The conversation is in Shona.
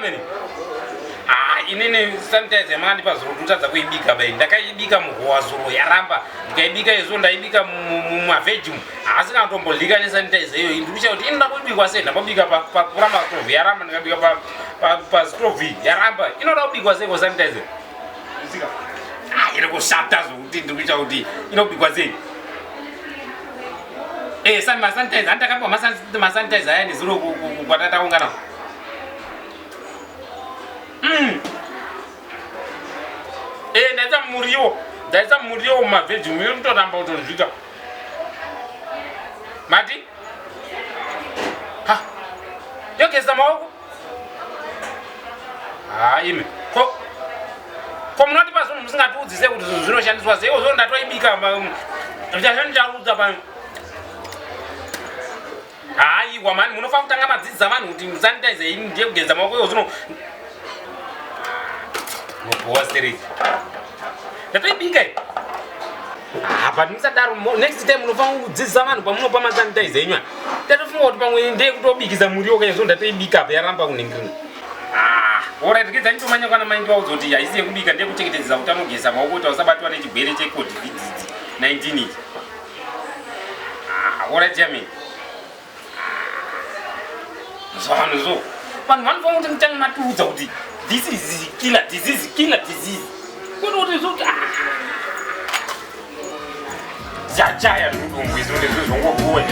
Chairman. Ah, inini sanitizer yamakandipa zuro ndotadza kuibika bai. Ndakaibika muhowa zuro yaramba. Ndikaibika izvo ndaibika mumaveg umu. Asi kana kutombodyika nesanitizer iyoyi ndikushaya kuti inoda kubikwa sei. Ndambobika papurama stove yaramba ndikabika pa stove yaramba. Inoda kubikwa sei ko sanitizer? Ah, iri kushata zvokuti ndiri kuita kuti inobikwa sei. Eh, sani masanitizer andakapiwa masanitizer aya nezuro kwatataungana. Eh, ndaisa muriwo. Ndaisa muriwo mumavheji muriwo kutoramba kutonzvika. Mati? Ha. Yogeza maoko. Ha, imi. Ko ko munotipa zvinhu musingatiudzi sei kuti zvinhu zvinoshandiswa sei? Ozvo ndatoibika ndichashandisa pano. Haiwa mani munofanira kutanga madzidzisa vanhu kuti sanitizer iyi ndiye kugeza maoko iwo zvino mobhowa stereki. Ndatoibika iyi. Ah, but musadaro next time munofanira kudzidzisa vanhu pamunopa masanitizer enyu aya. Ndatofunga kuti pamwe ndiye kutobikisa muriwo kaya zvino ndatoibika apa yaramba kuningirina. Ah, alright regedza nditomanya kwana mai ndivaudza kuti haisi yekubika ndiye kuchengetedza utano kugeza maoko kuti usabatwa nechigwere cheCOVID-19 ichi. Ah, alright Jamie. Zvanhu zvo. Vanhu vanofanira kuti mutange matiudza kuti this is killer disease, killer disease. Kwete kuti zvo ah. Jachaya zvidumbu izvo ndizvo zvongopuwe.